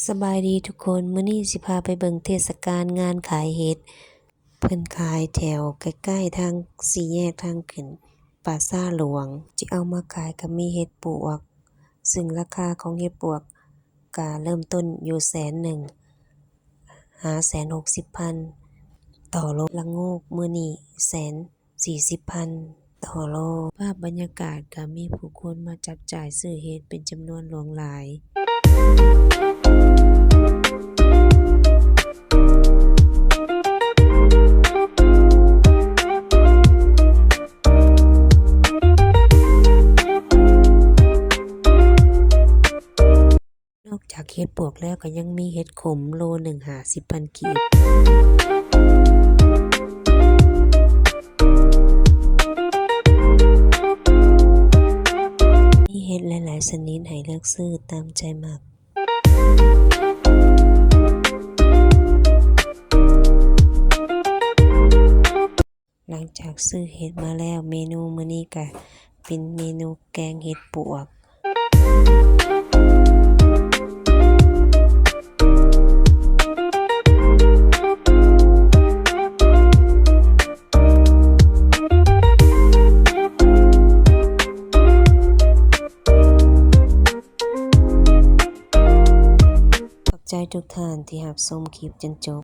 ສະບາຍດີທຸກຄົນ, ມື້ນີ້ຊິພາໄປເບິ່ງເທດສະການງານຂາຍເຫັດ. ເພິ່ນຂາຍແຖວໃກ້ໆທາງສີ່ແຍກທາງຂຶ້ນປາສາດຫຼວງ. ທີ່ເອົາມາຂາຍກໍມີເຫັດປວກ, ຊຶ່ງລາຄາຂອງເຫັດປວກກໍເລີ່ມຕົ້ນຢູ່ແສນໜຶ່ງຫາແສນຫົກສິບພັນຕໍ່ໂລ, ລະໂງກມື້ນີ້ແສນ ສີ່ສິບພັນຕໍ່ໂລ. ພາບບັນຍາກາດກໍມີຜູ້ຄົນມາຈັບຈ່າຍຊື້ເຫັດເປັນຈຳນວນຫຼວງຫຼາຍ. ນອກຈາກເຫັດປວກແລ້ວ ກໍຍັງມີເຫັດຂົມໂລໜຶ່ງຫ້າສິບພັນກີບ. ມີເຫັດຫຼາຍໆຊະນິດໃຫ້ເລືອກຊື້ຕາມໃຈມັກ. ຫຼັງຈາກຊື້ເຫັດມາແລ້ວ, ເມນູມື້ນີ້ກະເປັນເມນູແກງເຫັດປວກ. ຂອບໃຈທຸກທ່ານທີ່ຮັບຊົມຄລິບຈົນຈົບ.